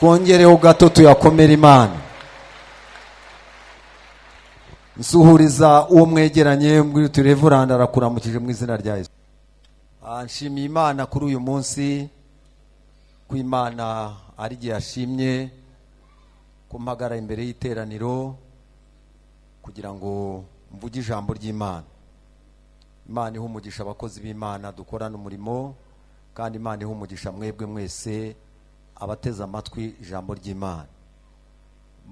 Twongereho gato tuyakomere Imana. Nsuhuriza uwo mwegeranye mbwira uti Reverend arakuramukije mu izina rya Yesu. Nshimiye Imana kuri uyu munsi, ko Imana ari igihe yashimye ko mpagara imbere y'iteraniro kugira ngo mvuge ijambo ry'Imana. Imana iha umugisha abakozi b'Imana dukorana umurimo, kandi Imana iha umugisha mwebwe mwese abateze amatwi ijambo ry'Imana.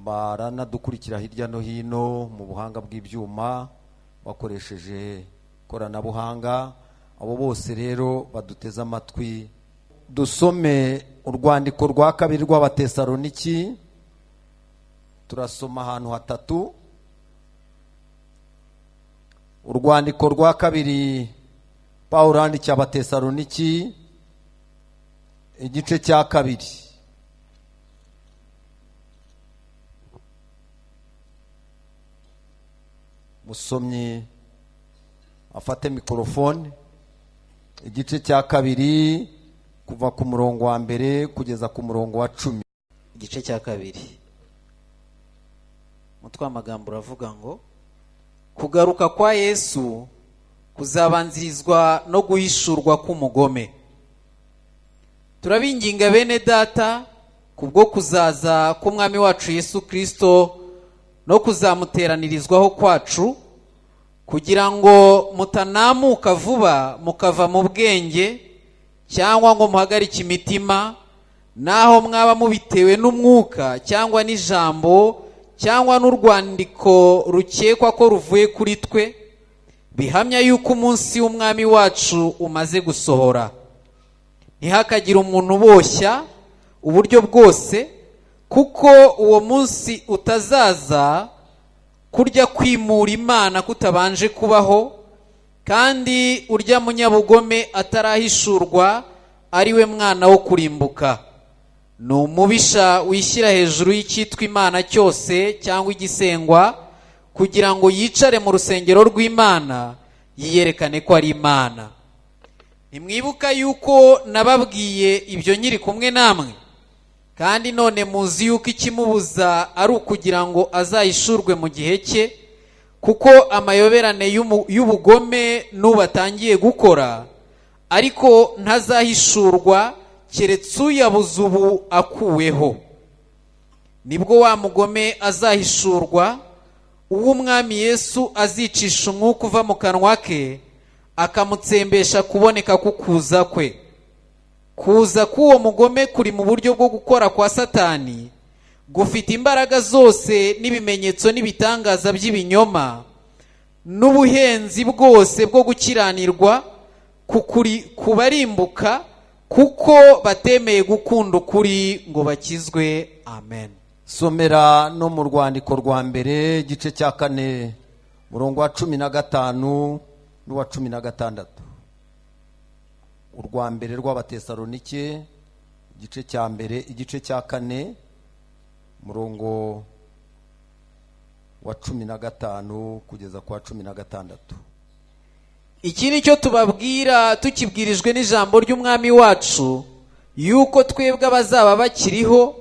Baranadukurikira hirya no hino mu buhanga bw'ibyuma bakoresheje ikoranabuhanga. Abo bose rero baduteze amatwi. Dusome urwandiko rwa kabiri rw'Abatesaloniki, turasoma ahantu hatatu. Urwandiko rwa kabiri Pawulo yandikiye Abatesaloniki, igice cya kabiri. Musomyi afate mikorofone. Igice cya kabiri kuva ku murongo wa mbere kugeza ku murongo wa 10. Igice cya kabiri, umutwe w'amagambo uravuga ngo kugaruka kwa Yesu kuzabanzirizwa no guhishurwa k'umugome. Turabinginga bene data kubwo kuzaza k'Umwami wacu Yesu Kristo no kuzamuteranirizwaho kwacu, kugira ngo mutanamuka vuba mukava mu bwenge, cyangwa ngo muhagarike imitima, naho mwaba mubitewe n'umwuka cyangwa n'ijambo cyangwa n'urwandiko rukekwa ko ruvuye kuri twe, bihamya yuko umunsi w'Umwami wacu umaze gusohora. Ntihakagire umuntu uboshya uburyo bwose, kuko uwo munsi utazaza kurya kwimura Imana kutabanje kubaho, kandi urya munyabugome atarahishurwa, ari we mwana wo kurimbuka. Ni umubisha wishyira hejuru y'icyitwa Imana cyose cyangwa igisengwa, kugira ngo yicare mu rusengero rw'Imana yiyerekane ko ari Imana. Ntimwibuka yuko nababwiye ibyo nkiri kumwe namwe? Kandi none muzi yuko ikimubuza ari ukugira ngo azahishurwe mu gihe cye, kuko amayoberane y'ubugome n'ubu atangiye gukora, ariko ntazahishurwa keretse uyabuze ubu akuweho. Nibwo wa mugome azahishurwa, uwo Umwami Yesu azicisha umwuka uva mu kanwa ke, akamutsembesha kuboneka kukuza kwe. Kuza k'uwo mugome kuri mu buryo bwo gukora kwa Satani, gufite imbaraga zose n'ibimenyetso n'ibitangaza by'ibinyoma n'ubuhenzi bwose bwo gukiranirwa kubarimbuka, kuko batemeye gukunda ukuri ngo bakizwe. Amen. Somera no mu rwandiko rwa mbere igice cya 4 murongo wa 15 n'uwa 16. Urwa mbere rw'Abatesalonike igice cya mbere, igice cya 4 murongo wa 15 kugeza kwa 16. Iki ni cyo tubabwira tukibwirijwe n'ijambo ry'Umwami wacu, yuko twebwe abazaba bakiriho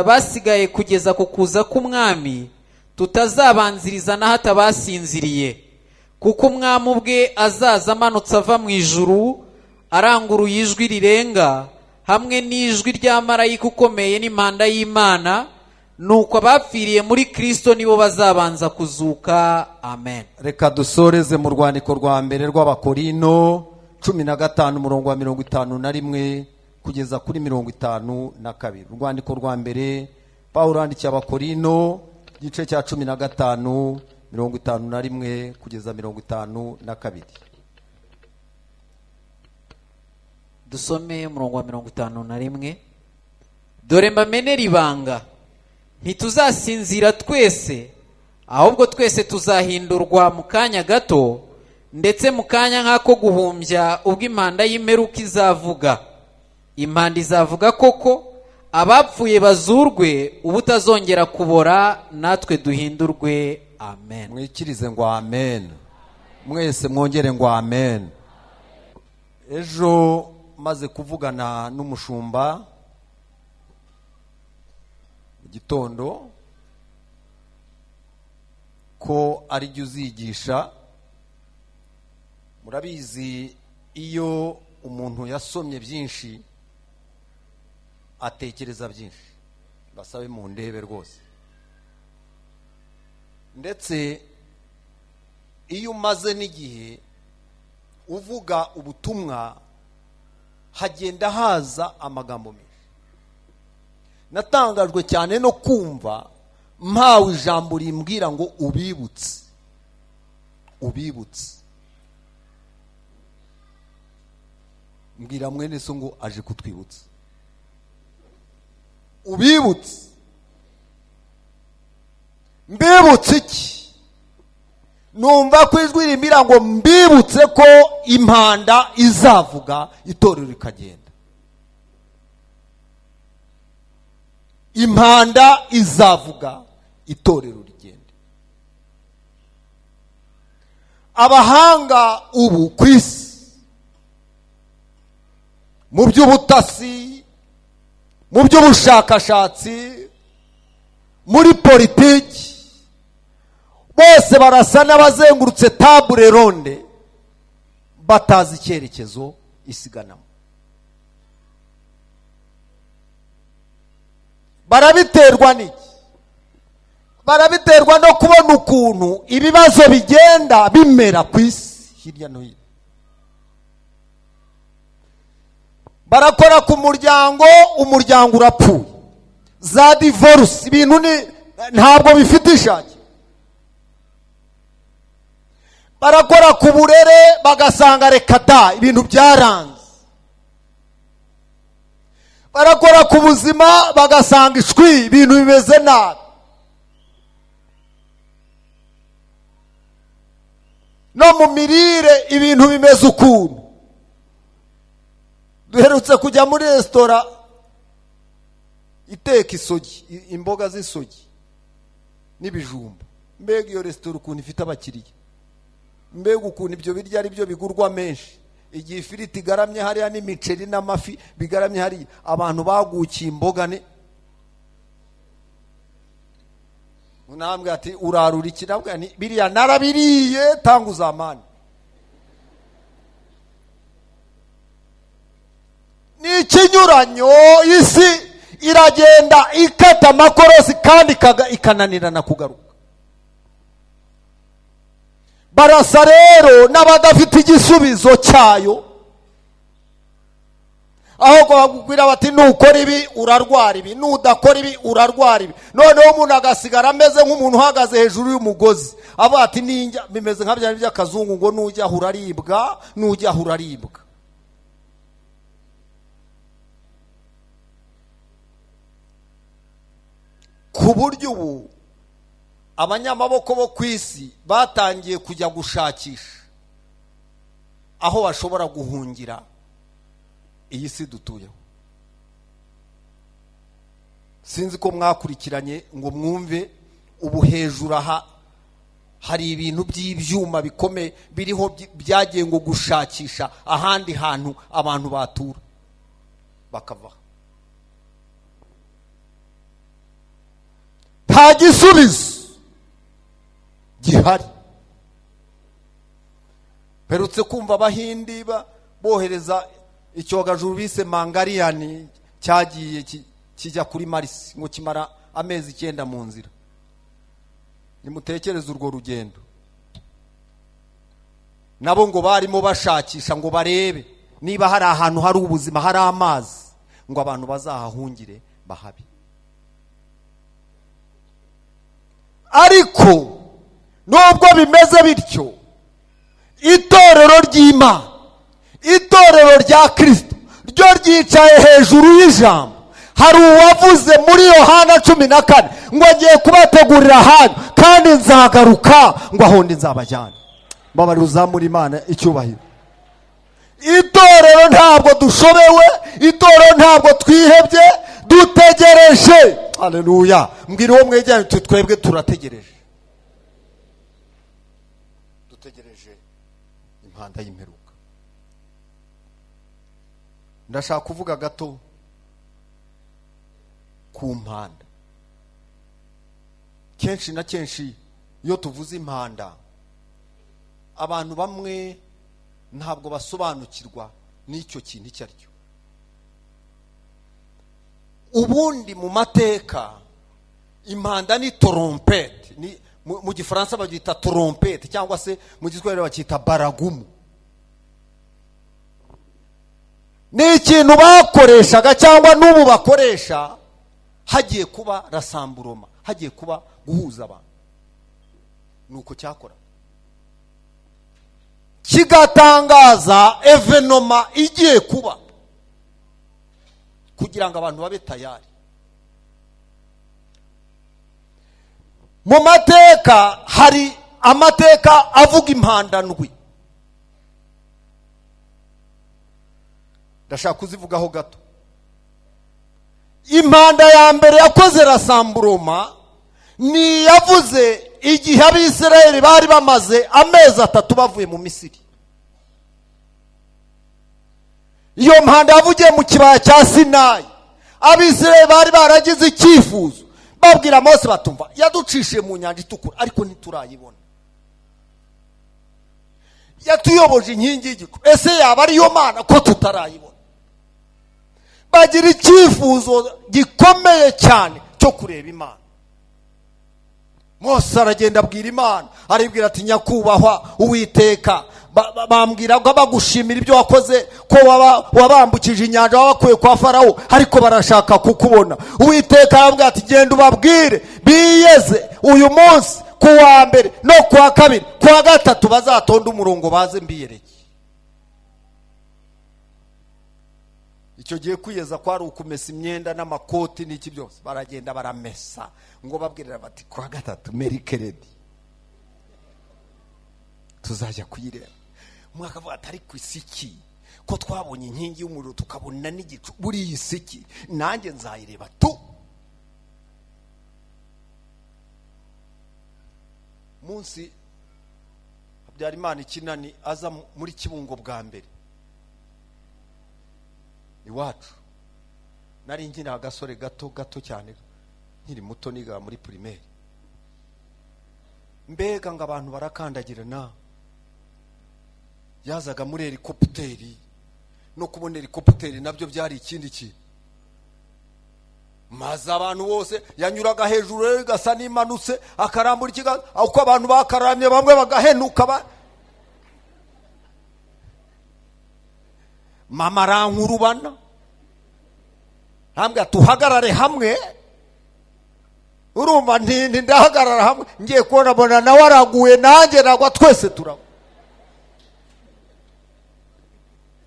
basigaye kugeza ku kuza k'Umwami tutazabanziriza na hato abasinziriye, kuko Umwami ubwe azaza amanutse ava mu ijuru, aranguruye ijwi rirenga hamwe n'ijwi rya marayika ukomeye n'impanda y'Imana, nuko abapfiriye muri Kristo nibo bazabanza kuzuka. Amen. Reka dusoreze mu rwandiko rwa mbere rw'Abakorino 15 umurongo wa 51 kugeza kuri 52. Urwandiko rwa mbere Pawulo yandikiye Abakorino igice cya 15 51 kugeza 52. Dusome umurongo wa 51. Dore mbamenera ibanga, ntituzasinzira twese, ahubwo twese tuzahindurwa mu kanya gato, ndetse mu kanya nk'ako guhumbya, ubwo impanda y'imperuka izavuga. Impanda izavuga koko, abapfuye bazurwe, ubutazongera kubora, natwe duhindurwe. Amen. Mwikirize ngo amen. Mwese mwongere ngo amen. Ejo maze kuvugana n'umushumba Mu gitondo ko ari jye uzigisha. Murabizi, iyo umuntu yasomye byinshi atekereza byinshi. Basabe mu ndebe rwose. Ndetse iyo umaze n'igihe uvuga ubutumwa, hagenda haza amagambo menshi. Natangajwe cyane no kumva mpawe ijambo rimbwira ngo ubibutse, ubibutse. Mbwira mwene so ngo aje kutwibutsa. Ubibutse. Mbibutse iki? Numva ko ijwi rimbwira ngo mbibutse ko impanda izavuga itorero rikagenda. Impanda izavuga itorero rigenda. Abahanga ubu ku isi mu by'ubutasi, mu by'ubushakashatsi, muri politiki, bose barasa n'abazengurutse table ronde, batazi icyerekezo isiganamo. Barabiterwa n'iki? Barabiterwa no kubona ukuntu ibibazo bigenda bimera ku isi hirya no hino. Barakora ku muryango, umuryango urapfuye, za divorce, ibintu ni ntabwo bifite ishaki. Barakora ku burere, bagasanga reka da, ibintu byaranze. Barakora ku buzima, bagasanga ishwi, ibintu bimeze nabi. No mu mirire ibintu bimeze ukuntu. Duherutse kujya muri resitora iteka isogi, imboga z'isogi n'ibijumba. Mbega iyo resitora ukuntu ifite abakiriya, mbega ukuntu ibyo biryo ari byo bigurwa menshi. Igihe ifiriti igaramye hariya n'imiceri n'amafi bigaramye hariya, abantu bagukiye imboga. Ne unambwe ati urarura iki? Nabwo ni biriya narabiriye, tanga uzamane. Ni ikinyuranyo, isi iragenda ikata amakorosi kandi ikananirana kugaruka. Barasa rero n'abadafite igisubizo cyayo, aho bakubwira bati nukora ibi urarwara ibi, nudakora ibi urarwara ibi. Noneho umuntu agasigara ameze nk'umuntu uhagaze hejuru y'umugozi, avuga ati ninjya, bimeze nka bya by'akazungu ngo nujya uraribwa, nujya uraribwa. Ku buryo ubu abanyamaboko bo ku isi batangiye kujya gushakisha aho bashobora guhungira iyi si dutuyeho. Sinzi ko mwakurikiranye ngo mwumve, ubu hejuru aha hari ibintu by'ibyuma bikomeye biriho byagiye ngo gushakisha ahandi hantu abantu batura bakava. Nta gisubizo gihari. Mperutse kumva Abahindi bohereza icyogajuru bise Mangariyani, cyagiye kijya kuri Mars, ngo kimara amezi 9 mu nzira. Nimutekereze urwo rugendo. Nabo ngo barimo bashakisha ngo barebe niba hari ahantu hari ubuzima, hari amazi, ngo abantu bazahahungire bahabe. Ariko nubwo bimeze bityo, itorero ry'Imana, itorero rya Kristo ryo ryicaye hejuru y'ijambo. Hari uwavuze muri Yohana 14 ngo agiye kubategurira ahantu kandi nzagaruka ngo aho ndi nzabajyana. Mbabarira uzamura Imana icyubahiro. Itorero ntabwo dushobewe, itorero ntabwo twihebye, dutegereje. Haleluya. Mbwira uwo mwegeranye uti twebwe turategereje, dutegereje impanda y'imperuka. Ndashaka kuvuga gato ku mpanda. Kenshi na kenshi iyo tuvuze impanda, abantu bamwe ntabwo basobanukirwa n'icyo kintu icyo ari cyo. Ubundi mu mateka impanda ni trompette, ni mu gifaransa babyita trompette, cyangwa se mu giswahili bacyita baragumu. Ni ikintu bakoreshaga cyangwa n'ubu bakoresha hagiye kuba rasamburoma, hagiye kuba guhuza abantu. Nuko cyakora kigatangaza evenoma igiye kuba kugira ngo abantu babe tayari. Mu mateka hari amateka avuga impanda ndwi, ndashaka kuzivugaho gato. Impanda ya mbere yakoze rasamburoma ni yavuze igihe Abisirayeli bari bamaze amezi 3 bavuye mu Misiri. Iyo mpanda yavugiye mu kibaya cya Sinayi. Abisirayeli bari baragize icyifuzo, babwira Mose batumva yaducishiye mu nyanja itukura ariko ntiturayibona, yatuyoboje inkingi y'igicu, ese yaba ariyo Mana ko tutarayibona? Bagira icyifuzo gikomeye cyane cyo kureba Imana. Mose aragenda abwira Imana, aribwira ati nyakubahwa Uwiteka, bambwira ko bagushimira ibyo wakoze, ko wabambukije inyanja wabakuye kwa Farawo, ariko barashaka kukubona. Uwiteka arabwira ati genda ubabwire biyeze uyu munsi ku wa mbere no ku wa kabiri ku wa gatatu bazatonda umurongo baze mbiyereke. Icyo gihe kwiyeza kwari ukumesa imyenda n'amakoti n'iki byose, baragenda baramesa ngo babwirira bati ku wa gatatu merikeredi tuzajya kuyireba. Umwaka avuga ati ariko isiki ko twabonye inkingi y'umuriro tukabona n'igicu, buriya isiki nanjye nzayireba tu. Munsi Habyarimana Ikinani aza muri Kibungo bwa mbere iwacu, nari nkiri agasore gato gato cyane, nkiri muto niga muri primaire. Mbega ngo abantu barakandagirana, yazaga muri helikopteri, no kubona helikopteri nabyo byari ikindi kintu. Maze abantu bose yanyuraga hejuru rero igasa n'imanutse, akarambura ikiganza, uko abantu bakaramye bamwe bagahenuka. Mama arankurubana ntambwe tuhagarare hamwe, urumva nti ndahagarara hamwe, ngiye kubona mbona nawe araguye nanjye nagwa, twese turagwa.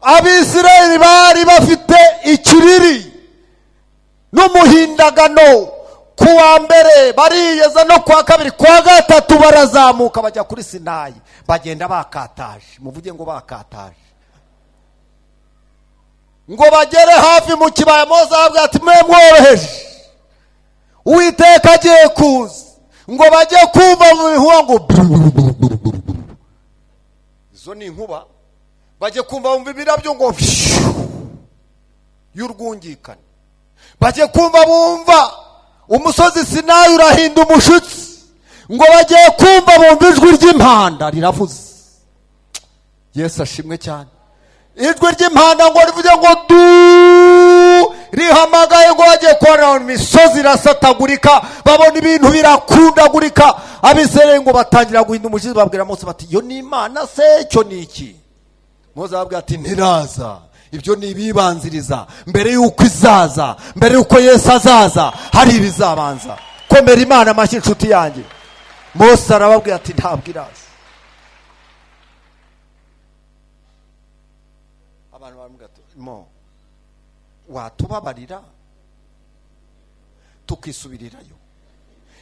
Abisirayeli bari bafite ikiriri n'umuhindagano. Ku wa mbere bariyeza, no ku wa kabiri, ku wa gatatu barazamuka bajya kuri Sinayi, bagenda bakataje. Muvuge ngo bakataje. Ngo bagere hafi mu kibaya, Mose arababwira ati mwe mworoheje, Uwiteka agiye kuza. Ngo bajye kumva mu bihuha ngo izo ni inkuba, bajye kumva bumva ibirabyo ngo y'urwungikane, bajye kumva bumva umusozi Sinayi urahinda umushutsi, ngo bajye kumva bumva ijwi ry'impanda riravuze. Yesu ashimwe cyane. Ijwi ry'impanda ngo rivuge ngo du, rihamagaye ngo bajye kubona imisozi irasatagurika, babona ibintu birakundagurika. Abisirayeli ngo batangira guhinda umushitsi, babwira Mose bati iyo ni Imana se cyo ni iki? Mose arababwira ati ntiraza, ibyo ni ibibanziriza, mbere yuko izaza, mbere yuko Yesu azaza hari ibizabanza. Komera Imana amashyi inshuti yanjye. Mose arababwira ati ntabwo iraza. Abantu baramubwira ati mo watubabarira tukisubirirayo,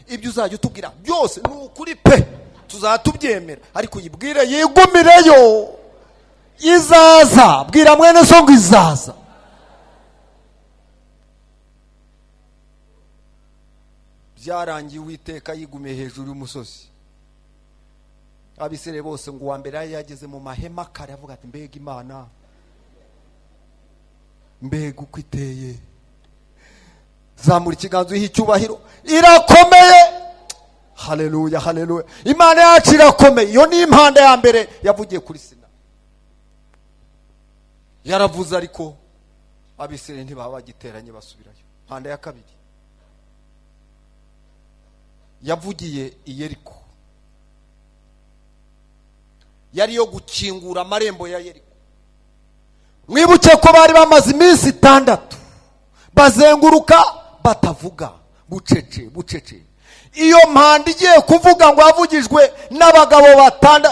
ibyo uzajya utubwira byose ni ukuri pe, tuzatubyemera, ariko uyibwire yigumireyo, izaza. Bwira mwene so ngo izaza. Byarangiye Uwiteka yigumiye hejuru y'umusozi. Abisirayeli bose ngo uwa mbere yageze mu mahema kare, avuga ati mbega Imana, mbega uko iteye, zamura ikiganza uyiha icyubahiro, irakomeye. Haleluya, haleluya. Imana yacu irakomeye. Iyo ni impanda ya mbere yavugiye kuri Sina. Yaravuze ariko Abisirayeli ntibaba bagiteranye basubirayo. Impanda ya kabiri yavugiye i Yeriko, yari yo gukingura amarembo ya Yeriko. Mwibuke ko bari bamaze iminsi 6 bazenguruka batavuga, bucece bucece. Iyo mpanda igiye kuvuga ngo yavugijwe n'abagabo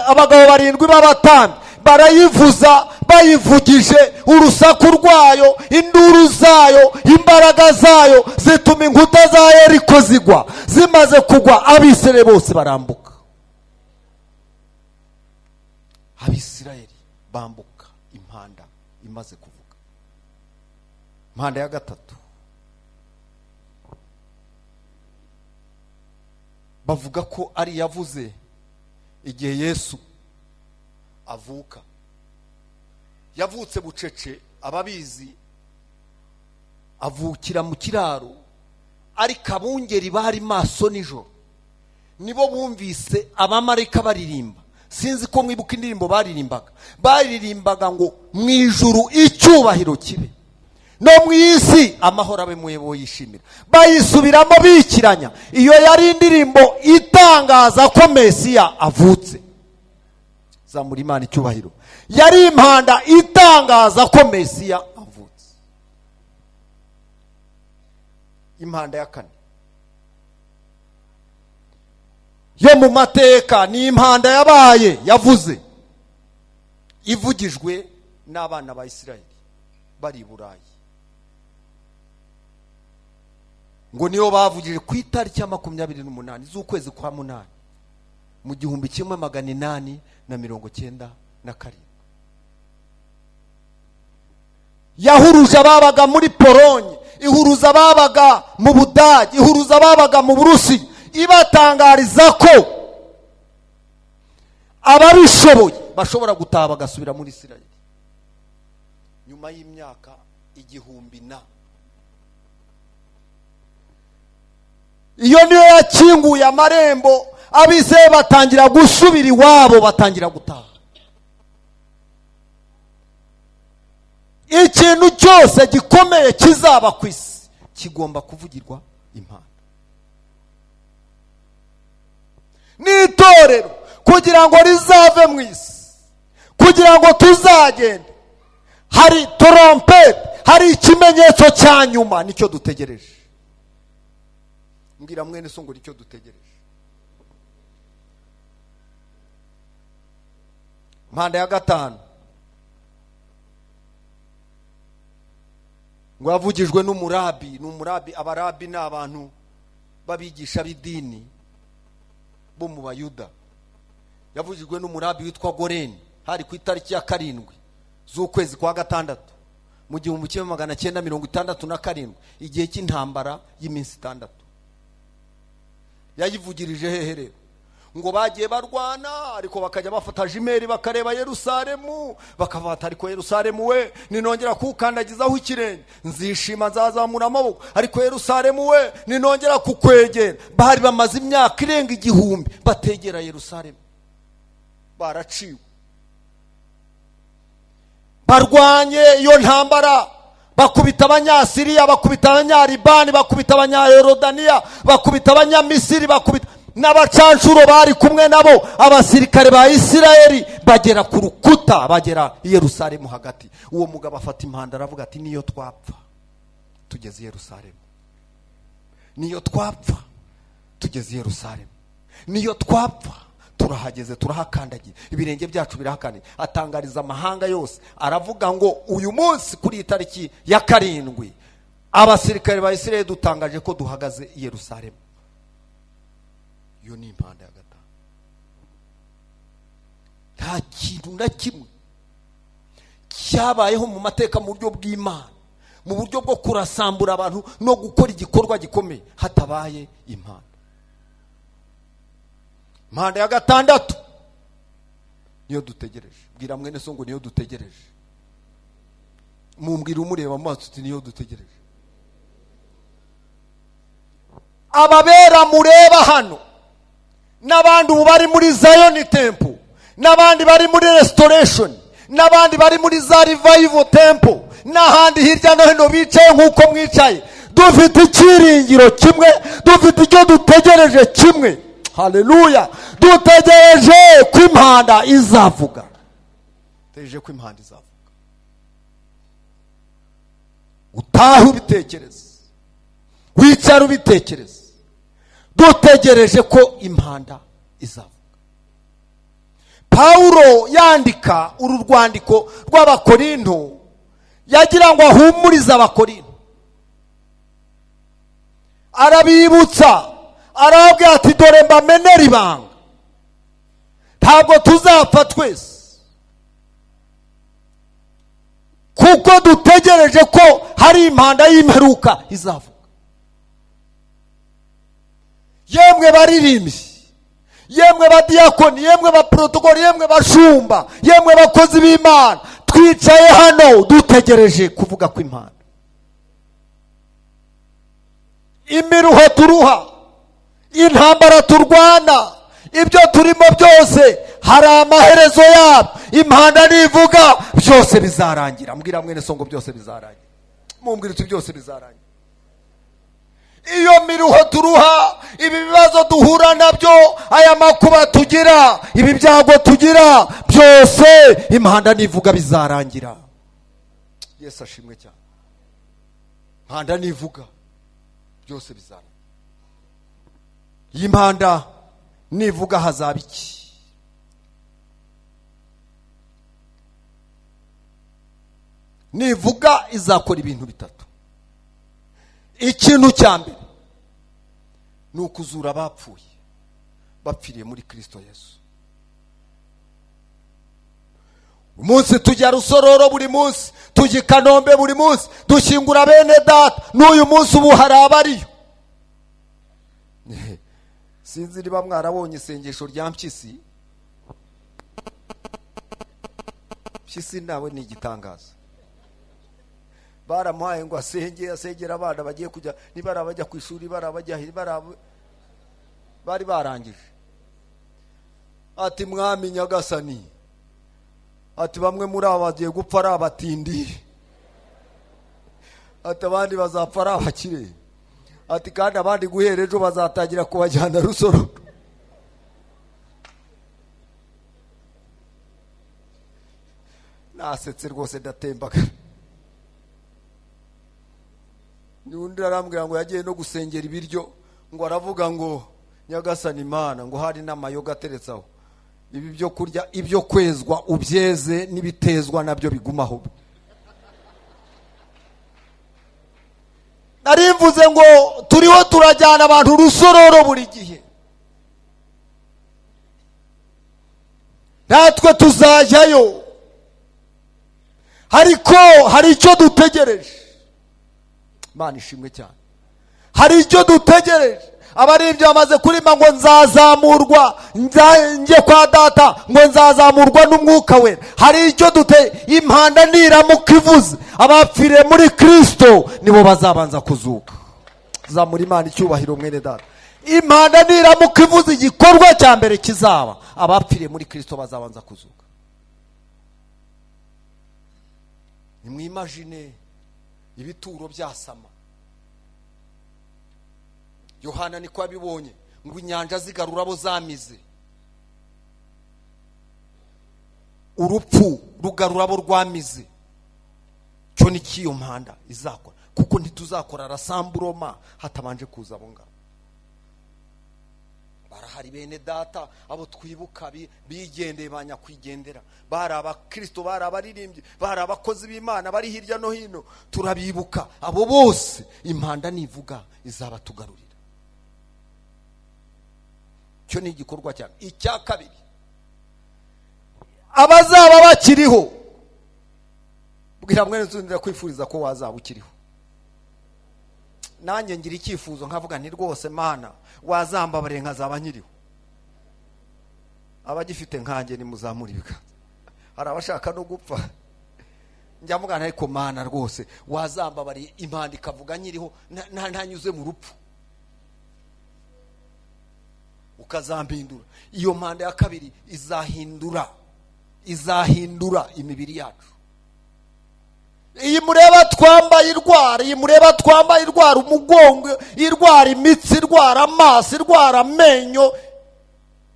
abagabo 7 b'abatambyi, barayivuza, bayivugije urusaku rwayo, induru zayo, imbaraga zayo zituma inkuta za Yeriko zigwa. Zimaze kugwa Abisirayeli bose barambuka. Abisirayeli bambuka impanda imaze kuvuga. Impanda ya gatatu bavuga ko ari yavuze igihe Yesu avuka. Yavutse bucece, ababizi, avukira mu kiraro, ariko abungeri bari maso nijoro nibo bumvise abamarayika baririmba. Sinzi ko mwibuka indirimbo baririmbaga. Baririmbaga ngo mu ijuru icyubahiro kibe, no mu isi amahoro abe mubo yishimira. Bayisubiramo bikiranya. Iyo yari indirimbo itangaza ko Mesiya avutse. Zamura Imana icyubahiro. Yari impanda itangaza ko Mesiya avutse. Impanda ya kane yo mu mateka ni impanda yabaye yavuze ivugijwe n'abana ba Isirayeli bari i Burayi. Ngo niyo bavugije ku itariki ya 28 z'ukwezi kwa 8 mu 1897. Yahuruje ababaga muri Polonye, ihuruza ababaga mu Budage, ihuruza ababaga mu Burusiya, ibatangariza ko ababishoboye bashobora gutaha bagasubira muri Isirayeli nyuma y'imyaka 1000 na. Iyo niyo yakinguye amarembo, abizeye batangira gusubira iwabo, batangira gutaha. Ikintu cyose gikomeye kizaba ku isi kigomba kuvugirwa impanda. N'itorero kugira ngo rizave mu isi, kugira ngo tuzagende, hari trompete, hari ikimenyetso cya nyuma, nicyo dutegereje. Mbwira mwene so ngo nicyo dutegereje. Impanda ya gatanu ngo yavugijwe n'umurabi. N'umurabi, abarabi ni abantu babigisha b'idini bo mu Bayuda. Yavugijwe n'umurabi witwa Goreni, hari ku itariki ya 7 z'ukwezi kwa 6 mu 1967, igihe cy'intambara y'iminsi 6. Yayivugirije hehe rero? Ngo bagiye barwana, ariko bakajya bafata jimeri bakareba Yerusalemu, bakavata ariko Yerusalemu we ninongera kukandagizaho ikirenge nzishima, nzazamura amaboko, ariko Yerusalemu we ninongera kukwegera. Bari bamaze imyaka irenga 1000 bategera Yerusalemu, baraciwe. Barwanye iyo ntambara, bakubita Abanyasiriya, bakubita Abanyaribani, bakubita Abanyayorodaniya, bakubita Abanyamisiri, bakubita n'abacanshuro bari kumwe nabo. Abasirikare ba Isirayeli bagera ku rukuta, bagera i Yerusalemu hagati. Uwo mugabo afata impanda aravuga ati niyo twapfa tugeze i Yerusalemu, niyo twapfa tugeze i Yerusalemu, niyo twapfa turahageze, turahakandagiye, ibirenge byacu birahakandagiye. Atangariza amahanga yose aravuga ngo uyu munsi kuri itariki ya 7 abasirikare ba Isirayeli dutangaje ko duhagaze i Yerusalemu. Iyo ni impanda ya gatanu. Nta kintu na kimwe cyabayeho mu mateka mu buryo bw'Imana, mu buryo bwo kurasambura abantu no gukora igikorwa gikomeye hatabaye impanda. Impanda ya gatandatu niyo dutegereje. Bwira mwene so ngo niyo dutegereje. Mumbwira umureba amaso uti niyo dutegereje. Ababera mureba hano N'abandi ubu bari muri Zion Temple, n'abandi bari muri Restoration, n'abandi bari muri za Revival Temple, n'ahandi hirya no hino bicaye nk'uko mwicaye, dufite icyiringiro kimwe, dufite icyo dutegereje kimwe. Haleluya! Dutegereje ko impanda izavuga, dutegereje ko impanda izavuga. Utahe ubitekereza, wicara ubitekereza, dutegereje ko impanda izavuga. Pawulo yandika uru rwandiko rw'Abakorinto yagira ngo ahumurize Abakorinto, arabibutsa, arababwira ati dore mbamenera ibanga, ntabwo tuzapfa twese, kuko dutegereje ko hari impanda y'imperuka izavuga. Yemwe baririmbyi, yemwe badiyakoni, yemwe baprotokoli, yemwe bashumba, yemwe bakozi b'Imana, twicaye hano dutegereje kuvuga kw'impanda. Imiruho turuha, intambara turwana, ibyo turimo byose hari amaherezo yabyo. Impanda nivuga byose bizarangira. Mbwira mwene so ngo byose bizarangira, mumbwira uti byose bizarangira. Iyo miruho turuha, ibi bibazo duhura nabyo, aya makuba tugira, ibi byago tugira, byose impanda nivuga bizarangira. Yesu ashimwe cyane. Impanda nivuga byose bizarangira. Iyi mpanda nivuga hazaba iki? Nivuga izakora ibintu bitatu. Ikintu cya mbere ni ukuzura abapfuye bapfiriye muri Kristo Yesu. Umunsi tujya Rusororo buri munsi, tujya i Kanombe buri munsi, dushyingura bene data. N'uyu munsi ubu hari abariyo. Sinzi niba mwarabonye isengesho rya Mpyisi. Mpyisi nawe ni igitangaza. Baramuhaye ngo asenge, asengera abana bagiye kujya, niba ari abajya ku ishuri, bari abajya, bari barangije. Ati mwami Nyagasani, ati bamwe muri aba bagiye gupfa ari abatindi, ati abandi bazapfa ari abakire, ati kandi abandi guhera ejo bazatangira kubajyana Rusororo. Nasetse rwose ndatembaga. Undi arambwira ngo yagiye no gusengera ibiryo, ngo aravuga ngo Nyagasani Imana, ngo hari n'amayoga ateretse aho, ibi byo kurya, ibyo kwezwa ubyeze, n'ibitezwa nabyo bigumaho. Narimvuze ngo turiho turajyana abantu Rusororo buri gihe, natwe tuzajyayo, ariko hari icyo dutegereje. Imana ishimwe cyane. Hari icyo dutegereje. Abaririmbyi bamaze kurima ngo nzazamurwa njye kwa data, ngo nzazamurwa n'umwuka we. Hari icyo impanda niramuka ivuze, abapfiriye muri Kristo nibo bazabanza kuzuka. Zamura Imana icyubahiro mwene data. Impanda niramuka ivuze, igikorwa cya mbere kizaba, abapfiriye muri Kristo bazabanza kuzuka. Nimwimagine ibituro byasama. Yohana niko yabibonye, ngo inyanja zigarura abo zamize, urupfu rugarura abo rwamize. Cyo ni kiyo mpanda izakora, kuko ntituzakora rasamburoma hatabanje kuza abo ngabo. Barahari bene data, abo twibuka bigendeye ba nyakwigendera, bari abakristo, bari abaririmbyi, bari abakozi b'Imana bari hirya no hino, turabibuka abo bose. Impanda nivuga izabatugarurira. Cyo ni igikorwa cyane. Icya kabiri, abazaba bakiriho, bwira mwene nzundira kwifuriza ko wazaba ukiriho. Nanjye ngira icyifuzo nkavuga nti rwose Mana wazambabare nkazaba nkiriho. Abagifite nkanjye nimuzamura ibiganza. Hari abashaka no gupfa. Njya mvuga ariko Mana rwose wazambabariye impanda ikavuga nkiriho, ntanyuze mu rupfu. Ukazampindura. Iyo mpanda ya kabiri izahindura imibiri yacu. Iyi mureba twambaye irwara, iyi mureba twambaye irwara umugongo, irwara imitsi, irwara amaso, irwara amenyo,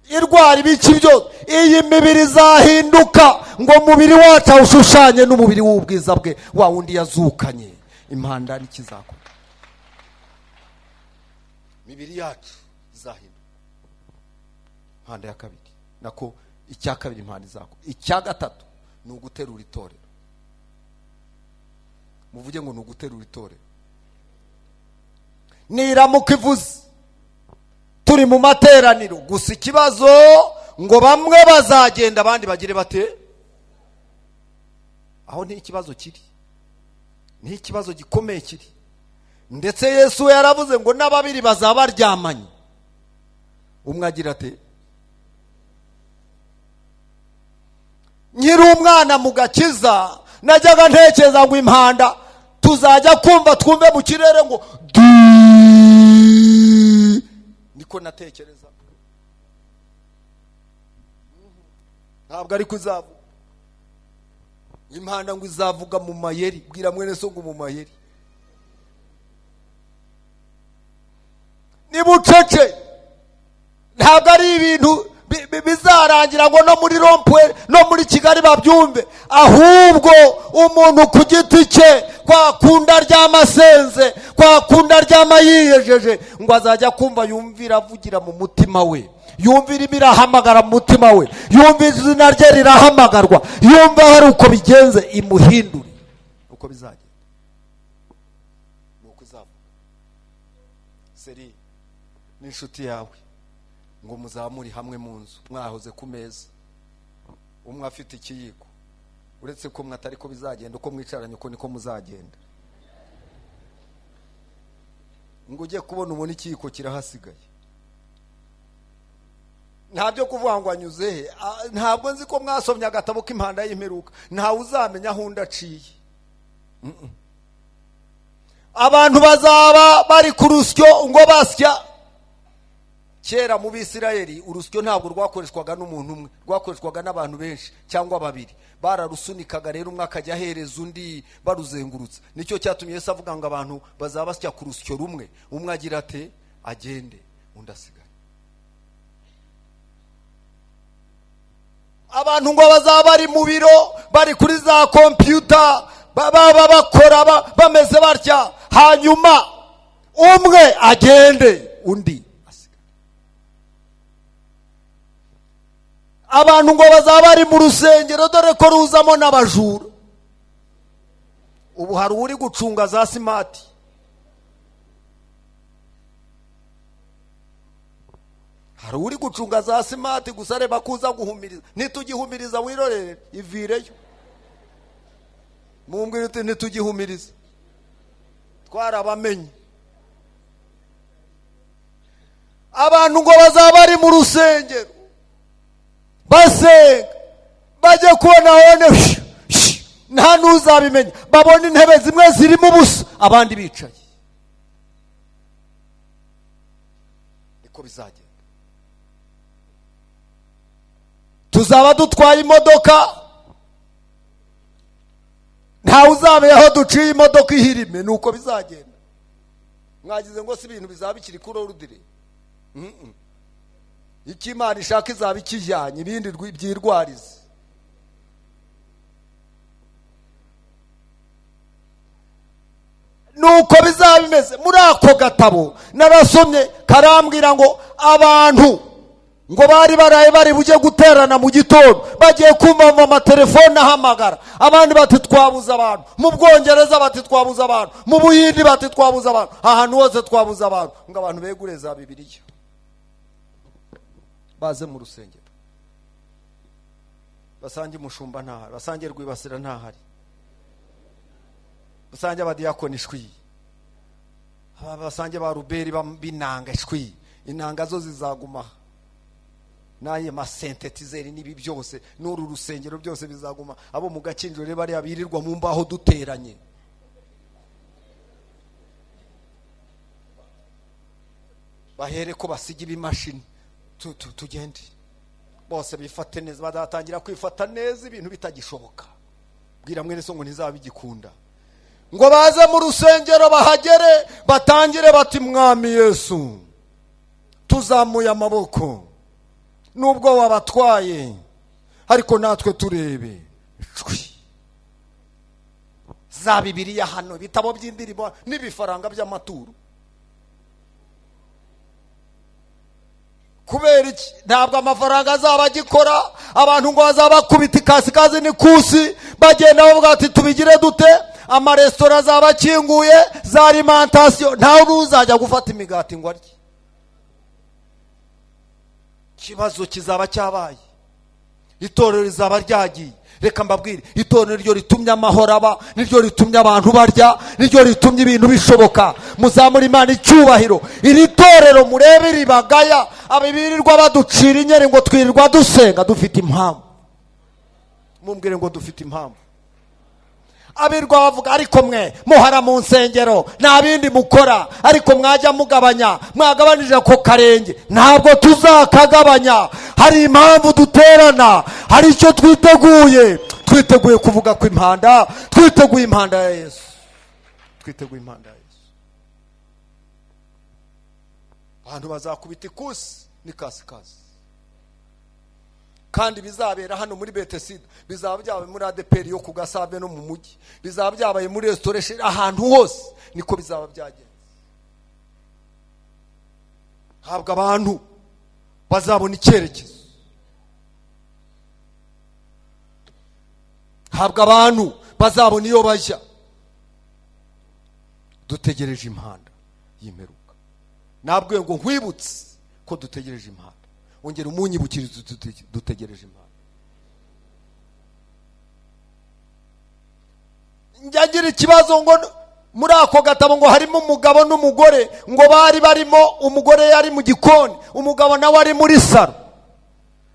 irwara ibiki byose. Iyi mibiri izahinduka ngo umubiri wacu awushushanye n'umubiri w'ubwiza bwe, wa wundi yazukanye. Impanda n'ikizakora, imibiri yacu izahinduka. Impanda ya kabiri, nako icya kabiri impanda izakora. Icya gatatu ni uguterura itorero. Muvuge ngo ni uguterura itorero. Niramuka ivuze turi mu materaniro gusa, ikibazo ngo bamwe bazagenda abandi bagire bate? Aho ni ikibazo kiri, ni ikibazo gikomeye kiri. Ndetse Yesu yaravuze ngo n'ababiri bazaba baryamanye, umwe agira ate? Nkiri umwana mu gakiza najyaga ntekereza ngo impanda tuzajya kumva twumve mu kirere ngo di, niko natekereza. Ntabwo ariko izavuga. Impanda ngo izavuga mu mayeri. Bwira mwene so ngo mu mayeri. Ni bucece, ntabwo ari ibintu bizarangira ngo no muri rompwe no muri Kigali babyumve, ahubwo umuntu ku giti cye, kwa kunda ry'amasenze, kwa kunda ry'amayiyejeje, ngo azajya kumva yumvira avugira mu mutima we, yumvira imirahamagara mu mutima we, yumva izina rye rirahamagarwa, yumva hari uko bigenze, imuhindure uko bizagenda. Nuko izavuga. Seri n'inshuti yawe ngo muzamuri hamwe mu nzu, mwahoze ku meza, umwe afite ikiyiko, uretse ko mwatari ko bizagenda, uko mwicaranye uko niko muzagenda. Ngo ujye kubona ubona ikiyiko kirahasigaye. Ntabyo kuvuga ngo anyuze he, ntabwo nzi ko mwasomye agatabo k'impanda y'imperuka, ntawe uzamenya aho undi aciye. Abantu bazaba bari ku rusyo ngo basya. Kera mu Bisirayeli urusyo ntabwo rwakoreshwaga n'umuntu umwe, rwakoreshwaga n'abantu benshi cyangwa babiri. Bararusunikaga rero, umwe akajya ahereza undi baruzengurutse. Nicyo cyatumye Yesu avuga ngo abantu bazaba basya ku rusyo rumwe, umwe agira ate? Agende, undi asigare. Abantu ngo bazaba bari mu biro, bari kuri za kompiyuta, baba bakora bameze batya, hanyuma umwe agende undi. Abantu ngo bazaba bari mu rusengero, dore ko ruzamo n'abajura. Ubu hari uri gucunga za simati. Hari uri gucunga za simati gusa, areba kuza guhumiriza. Nitugihumiriza wirorere ivireyo. Mumbwire uti nitugihumiriza, twarabamenye. Abantu ngo bazaba bari mu rusengero basenga, bajye kubona hone nta n'uzabimenya, babona intebe zimwe zirimo ubusa abandi bicaye. Niko bizagenda. Tuzaba dutwaye imodoka, ntawe uzamenya aho duciye imodoka ihirime. Nuko bizagenda. Mwagize ngo si ibintu bizaba bikiri kuri orudire. Icyo Imana ishaka izaba ikijyanye, ibindi byirwarize. Nuko bizaba bimeze. Muri ako gatabo narasomye karambwira ngo abantu ngo bari baraye bari bujye guterana mu gitondo, bagiye kumva amatelefone ahamagara, abandi bati twabuze abantu, mu Bwongereza bati twabuze abantu, mu Buhindi bati twabuze abantu, ahantu hose twabuze abantu, ngo abantu begure za Bibiliya baze mu rusengero, basange umushumba ntahari, basange Rwibasira ntahari, basange abadiyakoni shwi, basange ba Ruberi binanga shwi, inanga zo zizaguma, naye masentetizeri n'ibi byose n'uru rusengero byose bizaguma. Abo mu Gakinjiro rero bariya birirwa mu mbaho duteranye, bahere ko basiga ibimashini. Tugende bose bifate neza, bazatangira kwifata neza ibintu bitagishoboka. Bwira mwene so ngo ntizabigikunda. Ngo baze mu rusengero bahagere batangire bati Mwami Yesu tuzamuye amaboko, nubwo wabatwaye ariko natwe turebe. Za Bibiliya hano, ibitabo by'indirimbo n'ibifaranga by'amaturo. Kubera iki? Ntabwo amafaranga azaba agikora, abantu ngo bazabakubita ikasikazi n'ikusi, bagenda bavuga ati tubigire dute? Amaresitora azaba akinguye, za alimentation, ntawe uzajya gufata imigati ngo arye. Ikibazo kizaba cyabaye, itorero rizaba ryagiye. Reka mbabwire, itorero niryo ritumye amahoro aba, niryo ritumye abantu barya, niryo ritumye ibintu bishoboka. Muzamura Imana icyubahiro. Iri torero murebe ribagaya, abibirirwa baducira inyeri ngo twirirwa dusenga, dufite impamvu. Mumbwire ngo dufite impamvu. Abirwa bavuga ariko mwe muhara mu nsengero nta bindi mukora, ariko mwajya mugabanya, mwagabanije ako karenge. Ntabwo tuzakagabanya. Hari impamvu duterana, hari icyo twiteguye. Twiteguye kuvuga ku impanda, twiteguye impanda ya Yesu, twiteguye impanda ya Yesu. Abantu bazakubita ikusi n'ikasikazi. Kandi bizabera hano muri Betesida, bizaba byabaye muri ADPR yo ku Gasave no mu mujyi, bizaba byabaye muri restauration, ahantu hose niko bizaba byagenze. Ntabwo abantu bazabona icyerekezo, ntabwo abantu bazabona iyo bajya. Dutegereje impanda y'imperuka. Nabwiye ngo nkwibutse ko dutegereje impanda. Ongera umunyibukirize dutegereje impanda. Njya ngira ikibazo ngo muri ako gatabo ngo harimo umugabo n'umugore, ngo bari barimo, umugore yari mu gikoni, umugabo nawe ari muri saro.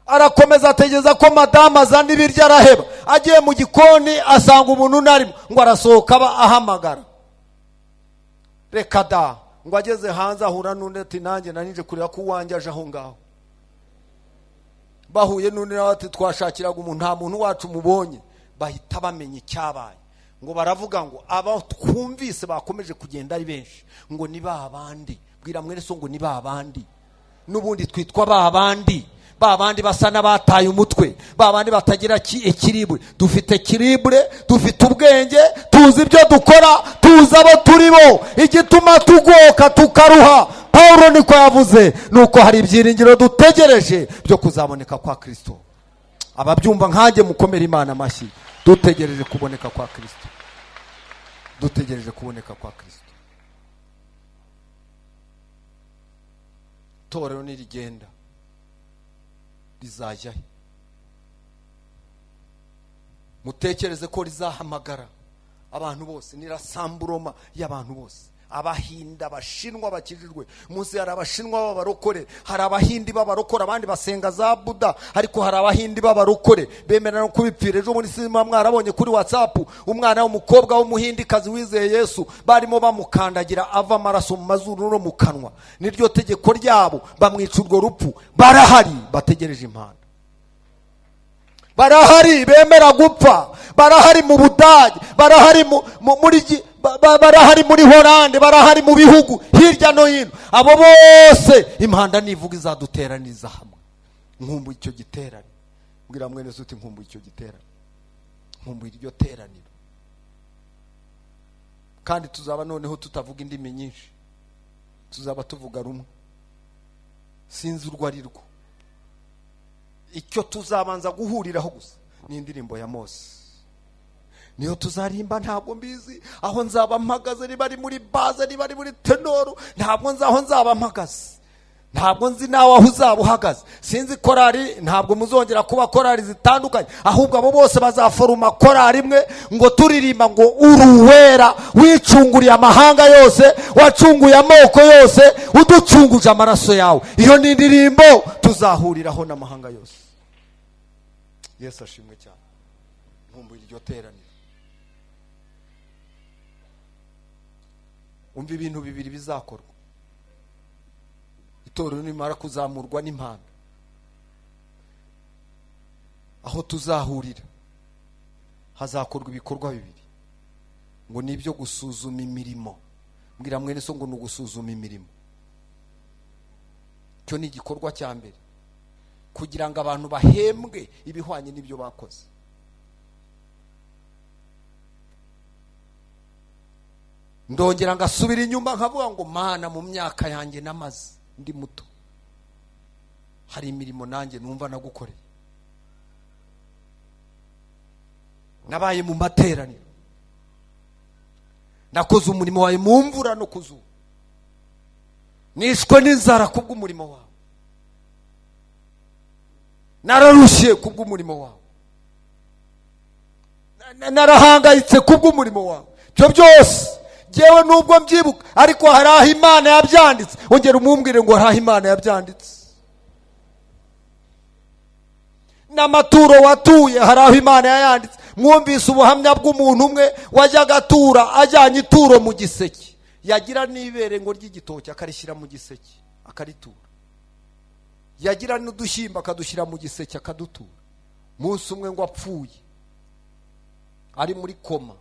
Arakomeza ategeza ko madamu azana ibiryo, araheba. Agiye mu gikoni asanga umuntu unarimo, ngo arasohoka aba ahamagara. Reka da, ngo ageze hanze ahura n'undi ati nanjye narinje kureba ko uwanjye aje aho ngaho. Bahuye n'undi nawe ati twashakiraga umuntu, nta muntu wacu mubonye. Bahita bamenya icyabaye. Ngo baravuga ngo aba twumvise bakomeje kugenda ari benshi, ngo ni ba bandi. Bwira mwene so ngo ni ba bandi. N'ubundi twitwa ba bandi, ba bandi basa n'abataye umutwe, ba bandi batagira ekiribure. Dufite kiribure, dufite ubwenge, tuzi ibyo dukora, tuzi abo turi bo. Igituma tugoka tukaruha, Paulo niko yavuze, nuko hari ibyiringiro dutegereje byo kuzaboneka kwa Kristo. Ababyumva nkanjye mukomere Imana amashyi. Dutegereje kuboneka kwa Kristo, dutegereje kuboneka kwa Kristo. Itorero nirigenda rizajya he? Mutekereze ko rizahamagara abantu bose, nirasamburoma y'abantu bose. Abahinda, abashinwa bakijijwe. Munsi hari abashinwa b'abarokore, hari abahindi b'abarokore, abandi basenga za Buda, ariko hari abahindi b'abarokore bemera no kubipfira. Ejo muri sinema mwarabonye kuri WhatsApp umwana w'umukobwa w'umuhindikazi wizeye Yesu, barimo bamukandagira ava amaraso mu mazuru no mu kanwa. Niryo tegeko ryabo, bamwica urwo rupfu. Barahari bategereje impanda, barahari bemera gupfa, barahari mu Budage, barahari muri barahari muri Holande, barahari mu bihugu hirya no hino. Abo bose impanda nivuga izaduteraniza hamwe. Nkumbuye icyo giterane. Mbwira mwene so uti nkumbuye icyo giterane, nkumbuye iryo teraniro. Kandi tuzaba noneho tutavuga indimi nyinshi, tuzaba tuvuga rumwe, sinzi urwo ari rwo. Icyo tuzabanza guhuriraho gusa ni indirimbo ya Mose, niyo tuzarimba. Ntabwo mbizi aho nzaba mpagaze, niba ari muri baze, niba ari muri tenoro, ntabwo nzi aho nzaba mpagaze, ntabwo nzi nawe aho uzaba uhagaze. Sinzi korari, ntabwo muzongera kuba korari zitandukanye, ahubwo abo bose bazaforuma korari imwe, ngo turirimba ngo uruwera wicunguriye amahanga yose, wacunguye amoko yose, uducunguje amaraso yawe. Iyo ni indirimbo tuzahuriraho n'amahanga yose. Yesu ashimwe cyane. Nkumbuye iryo teraniro. Umva ibintu bibiri bizakorwa. Itorero nimara kuzamurwa n'impanda, Aho tuzahurira hazakorwa ibikorwa bibiri, ngo ni ibyo gusuzuma imirimo. Mbwira mwene so ngo ni ugusuzuma imirimo. Cyo ni igikorwa cya mbere, kugira ngo abantu bahembwe ibihwanye n'ibyo bakoze. Ndongera ngasubira inyuma nkavuga ngo Mana, mu myaka yanjye namaze ndi muto, hari imirimo nanjye numva nagukoreye. Nabaye mu materaniro, nakoze umurimo wawe mu mvura no ku zuba, nishwe n'inzara kubw'umurimo wawe, nararushye kubw'umurimo wawe, narahangayitse kubw'umurimo wawe. Ibyo byose jyewe nubwo mbyibuka, ariko hari aho Imana yabyanditse. Ongera umumbwire ngo hari aho Imana yabyanditse. N'amaturo watuye hari aho Imana yayanditse. Mwumvise ubuhamya bw'umuntu umwe wajyaga atura ajyanye ituro mu giseke, yagira n'ibere ngo ry'igitoki akarishyira mu giseke akaritura, yagira n'udushyimbo akadushyira mu giseke akadutura. Umunsi umwe ngo apfuye ari muri koma,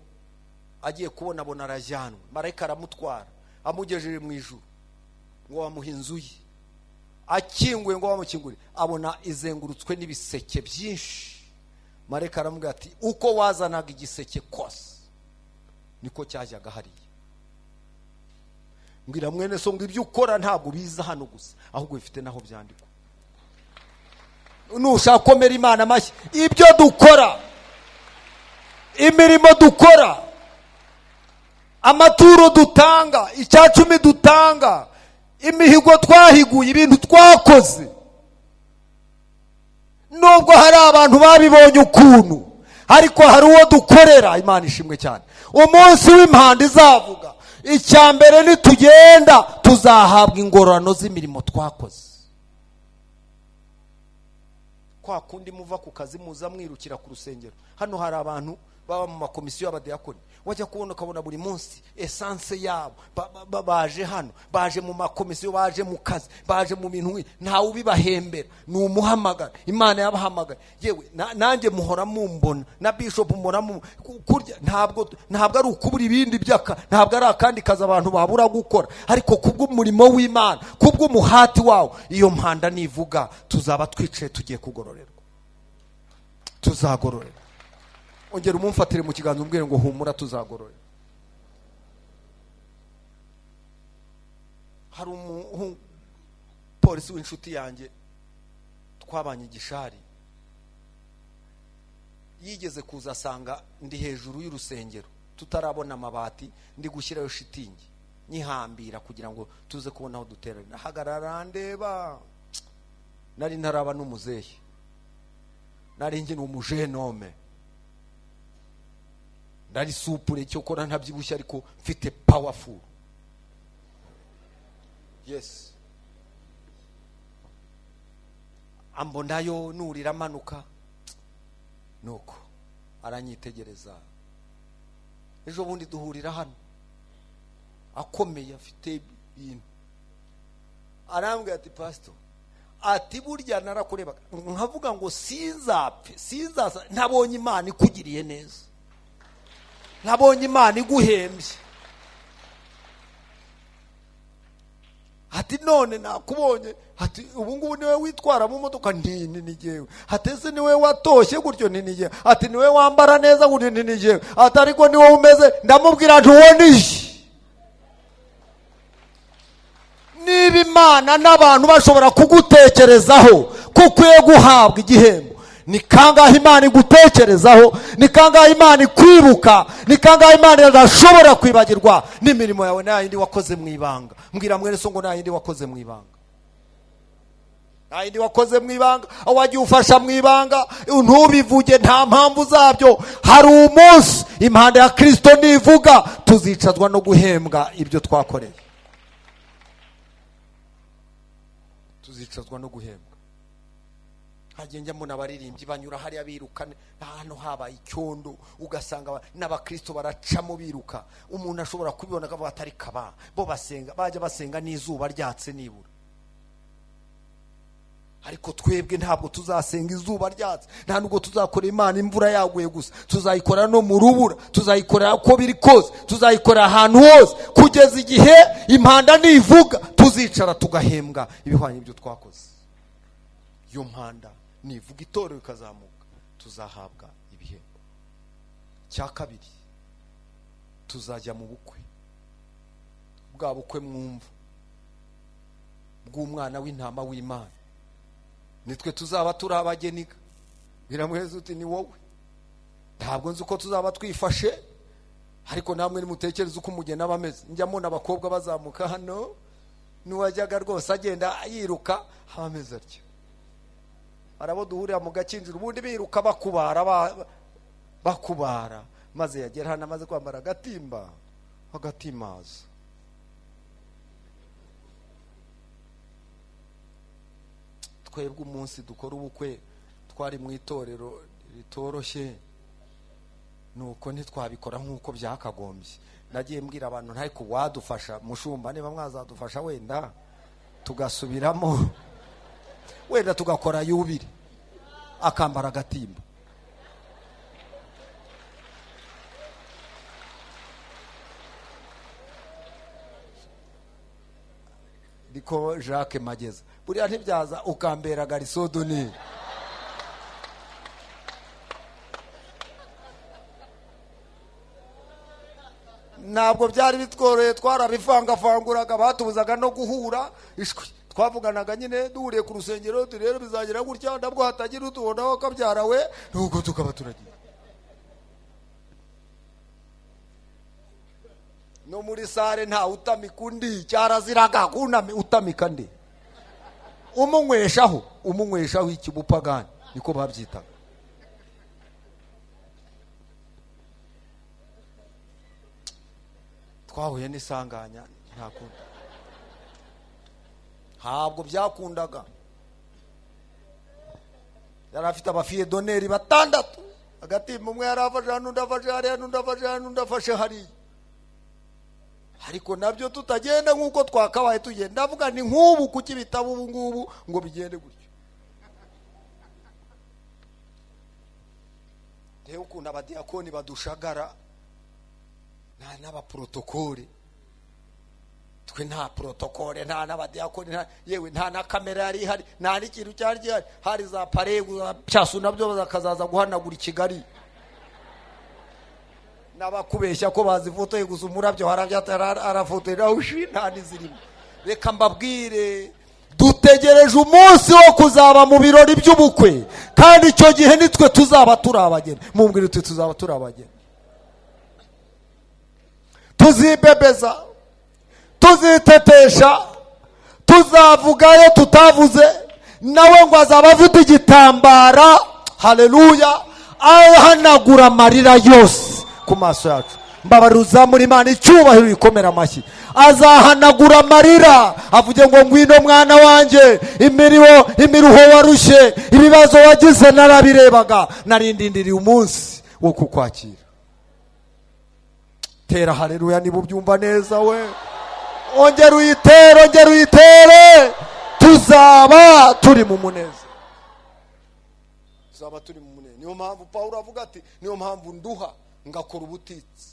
agiye kubona abona arajyanwe, marayika aramutwara amugejeje mu ijuru ngo bamuhe inzu ye. Akinguye ngo bamukingure, abona izengurutswe n'ibiseke byinshi. Marayika aramubwira ati uko wazanaga igiseke kose niko cyajyaga hariya. Mbwira mwene so ngo ibyo ukora ntabwo biza hano gusa, ahubwo bifite naho byandikwa. Nushaka komera Imana amashyi, ibyo dukora, imirimo dukora, amaturo dutanga, icyacumi dutanga, imihigo twahiguye, ibintu twakoze, nubwo hari abantu babibonye ukuntu, ariko hari uwo dukorera. Imana ishimwe cyane. Umunsi w'impanda izavuga, icya mbere nitugenda tuzahabwa ingororano z'imirimo twakoze. Kwa kundi muva ku kazi muza mwirukira ku rusengero, hano hari abantu baba mu makomisiyo y'abadiyakoni, wajya kubona ukabona buri munsi essence yabo baje hano, baje mu makomisiyo, baje mu kazi, baje mu bintu, ntawe ubibahembera, ni umuhamagara. Imana yabahamagaye. Yewe nanjye muhora mumbona, na bishop muhora kurya, ntabwo ari ukubura ibindi byaka, ntabwo ari akandi kazi abantu babura gukora, ariko kubw'umurimo w'Imana, kubw'umuhati wawo, iyo mpanda nivuga tuzaba twicaye tugiye kugororerwa, tuzagororerwa. Ongera umumfatire mu kiganza umbwire ngo humura tuzagororerwa. Hari umupolisi w'inshuti yanjye twabanye igishari, yigeze kuza asanga ndi hejuru y'urusengero tutarabona amabati, ndi gushyirayo shitingi nyihambira kugira ngo tuze kubona aho duteranira. Hagarara ndeba, nari ntaraba n'umuzehe, nari ngi n'umujenome, nari supure cyokora ntabyibushye ariko mfite powerful. Yes, ambonayo nurira amanuka, nuko aranyitegereza. Ejo bundi duhurira hano akomeye afite ibintu, arambwira ati pastor, ati burya narakurebaga nkavuga ngo sinzapfe, sinzaza ntabonye Imana ikugiriye neza, nabonye Imana iguhembye. Ati none nakubonye, ati ubu ngubu niwe witwara mu modoka, nti ni jewe. Ati ese niwe watoshye gutyo, nti ni jewe. Ati niwe wambara neza gutyo, nti ni jewe. Ati ariko niwe umeze. Ndamubwira nti uwo ni niba Imana n'abantu bashobora kugutekerezaho ko ukwiye guhabwa igihembo, ni kangahe Imana igutekerezaho, ni kangahe Imana ikwibuka, ni kangahe Imana idashobora kwibagirwa n'imirimo yawe nta yindi wakoze mu ibanga. Mbwira mwene so ngo nta yindi wakoze mu ibanga, nta yindi wakoze mu ibanga, wagiye ufasha mu ibanga, ntubivuge nta mpamvu zabyo. Hari umunsi impanda ya Kristo nivuga, tuzicazwa no guhembwa ibyo twakoreye, tuzicazwa no guhembwa. Hagiye njya mbona abaririmbyi banyura hariya biruka, hano habaye icyondo, ugasanga n'abakristo baracamo biruka. Umuntu ashobora kubibona akavuga atari kaba bo basenga, bajya basenga n'izuba ryatse nibura. Ariko twebwe ntabwo tuzasenga izuba ryatse, nta nubwo tuzakora Imana imvura yaguye gusa, tuzayikora no mu rubura, tuzayikora uko biri kose, tuzayikora ahantu hose kugeza igihe impanda nivuga tuzicara tugahembwa ibihwanye ibyo twakoze. Iyo mpanda nivuga itorero ikazamuka, tuzahabwa ibihembo. Cya kabiri, tuzajya mu bukwe, bwa bukwe mwumva bw'umwana w'intama w'Imana. Nitwe tuzaba turi abageniga. Biramuheza uti ni wowe. Ntabwo nzi uko tuzaba twifashe, ariko namwe nimutekereze uko umugeni aba ameze. Njya mbona abakobwa bazamuka hano, n'uwajyaga rwose agenda yiruka aba ameze atyo. Arabo duhurira mu gakinjiro ubundi biruka bakubara bakubara, maze yagera hano amaze kwambara agatimba agatimaza. Twebwe umunsi dukora ubukwe twari mu itorero ritoroshye, nuko ntitwabikora nk'uko byakagombye. Nagiye mbwira abantu ntari kuwadufasha mushumba, niba mwazadufasha wenda tugasubiramo, wenda tugakora yubire akambara agatimba. Niko Jacques Mageza, buriya ntibyaza ukambera garisodoni. Ntabwo byari bitworoheye, twarabivangavanguraga, batubuzaga no guhura ishwi. Twavuganaga nyine duhuriye ku rusengero, rero bizagira gutya, nabwo hatagira utubonaho kabyara we, nuko tukaba turagiye. No muri sare nta utamika undi, cyaraziraga kunami utamika ndi. Umunyweshaho iki bupagani niko babyitaga. Twahuye n'isanganya nta kundi, ntabwo byakundaga. Yari afite abafiye doneri 6, agatimba umwe yarafashe hano, undi afashe hariya, n'undi afashe hano, undi afashe hariya. Ariko nabyo tutagenda nk'uko twakabaye tugenda. Ndavuga ni nk'ubu kuki bitaba ubu ngubu ngo bigende gutyo. Reba ukuntu abadiyakoni badushagara, nta n'abaprotokole. Twe nta protokole, nta n'abadiyakoni, yewe nta na kamera yari ihari, nta n'ikintu cyari gihari. Hari za paregu za pyasu nabyo bakazaza guhanagura i Kigali. N'abakubeshya ko bazifotoye gusa umurabyo arafotoye ushi nta n'izirimo. Reka mbabwire, dutegereje umunsi wo kuzaba mu birori by'ubukwe, kandi icyo gihe nitwe tuzaba turi abageni. Mumbwire uti tuzaba turi abageni. Tuzibebeza, tuzitetesha, tuzavugayo tutavuze, nawe ngo azaba afite igitambara, haleluya, ahanagura amarira yose ku maso yacu. Mbabaruza muri Imana icyubahiro ikomera amashyi. Azahanagura amarira avuge ngo ngwino mwana wanjye, imiruho warushye, ibibazo wagize narabirebaga, narindindiriye umunsi wo kukwakira. Tera haleluya niba ubyumva neza we. Ongera uyitere, ongera uyitere. Tuzaba turi mu munezero, tuzaba turi mu munezero. Niyo mpamvu Paulo avuga ati niyo mpamvu nduha ngakora ubutitsi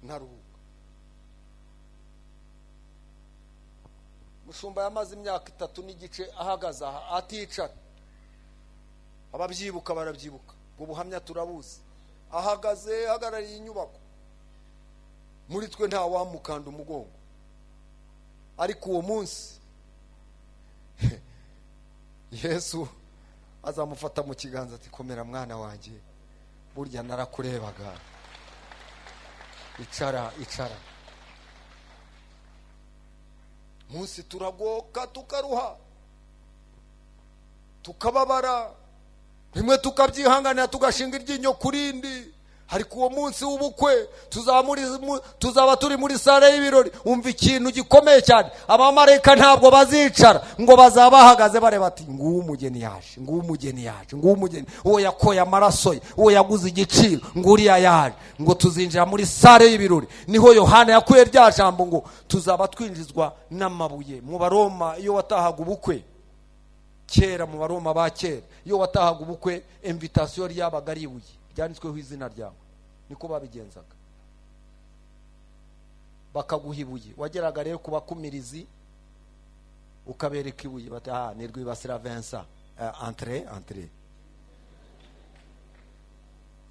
ntaruhuka. Mushumba yamaze imyaka 3.5 ahagaze aha aticara. Ababyibuka barabyibuka, ubwo buhamya turabuzi. Ahagaze ahagarariye inyubako, muri twe nta wamukanda umugongo. Ariko uwo munsi Yesu azamufata mu kiganza ati komera mwana wanjye, burya narakurebaga, icara icara. Munsi turagoka tukaruha tukababara, rimwe tukabyihanganira tugashinga iryinyo kurindi. Ariko uwo munsi w'ubukwe tuzaba turi muri sale y'ibirori. Umva ikintu gikomeye cyane, abamarayika ntabwo bazicara ngo bazaba bahagaze bareba ati nguwo umugeni yaje, nguwo umugeni yaje, nguwo umugeni, uwo yakoye amaraso ye, uwo yaguze igiciro, nguriya yaje. Ngo tuzinjira muri sale y'ibirori. Niho Yohana yakuye rya jambo ngo tuzaba twinjizwa n'amabuye. Mu Baroma iyo watahaga ubukwe Kera mu Baroma ba kera, iyo watahaga ubukwe, invitation ryabaga ari ibuye ryanditsweho izina ryawe. Niko babigenzaga, bakaguha ibuye. Wageraga rero ku bakumirizi ukabereka ibuye, bati ah, ni Rwibasira Vincent, entrez, entrez.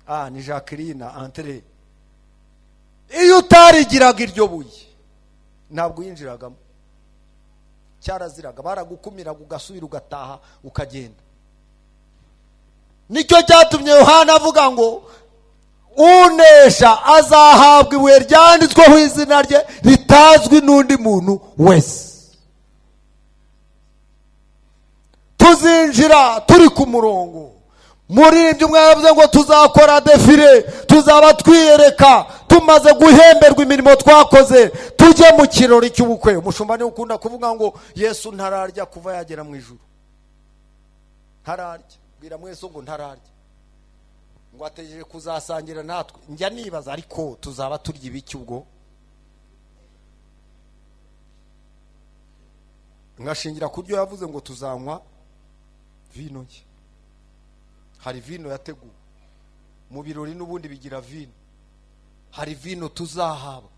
Ah, ni Jacqueline, entrez. Iyo utarigiraga iryo buye ntabwo uyinjiragamo, cyaraziraga, baragukumiraga ugasubira ugataha ukagenda. Nicyo cyatumye Yohana avuga ngo unesha azahabwa ibuye ryanditsweho izina rye ritazwi n'undi muntu wese. Tuzinjira turi ku murongo. Muri ibyo umwe yavuze ngo tuzakora defile, tuzaba twiyereka tumaze guhemberwa imirimo twakoze, tujye mu kirori cy'ubukwe. Umushumba niwe ukunda kuvuga ngo Yesu ntararya kuva yagera mu ijuru, ntararya. Bwira mwese ngo ntararya, ngo ategereje kuzasangira natwe. Njya nibaza ariko tuzaba turya ibiki ubwo? Ngashingira ku byo yavuze ngo tuzanywa vino ye. Hari vino yateguwe mu birori, n'ubundi bigira vino. Hari vino tuzahabwa,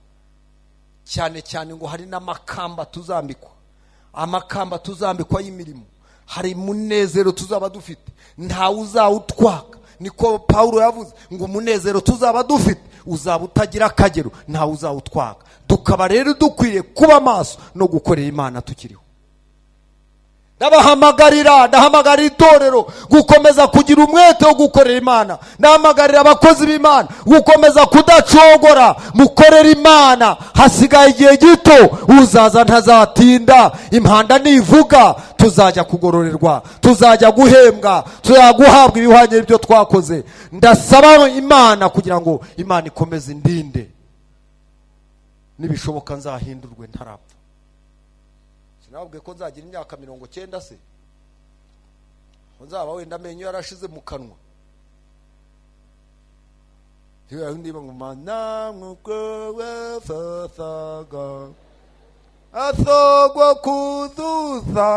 cyane cyane ngo hari n'amakamba tuzambikwa, amakamba tuzambikwa y'imirimo. Hari umunezero tuzaba dufite, ntawe uzawutwaka. Niko Paulo yavuze ngo umunezero tuzaba dufite uzaba utagira akagero, ntawe uzawutwaka. Tukaba rero dukwiriye kuba maso no gukorera Imana tukiriho. Ndabahamagarira, ndahamagarira itorero gukomeza kugira umwete wo gukorera Imana. Ndahamagarira abakozi b'Imana gukomeza kudacogora, mukorera Imana. Hasigaye igihe gito, uzaza ntazatinda. Impanda nivuga tuzajya kugororerwa, tuzajya guhembwa, tuzajya guhabwa ibihwanye n'ibyo twakoze. Ndasaba Imana kugira ngo Imana ikomeze indinde, nibishoboka nzahindurwe ntarapfa. Sinababwiye ko nzagira imyaka 90 se? Nzaba wenda amenyo yarashize mu kanwa. Niba ngo mana sasaga asogwa kuzuza.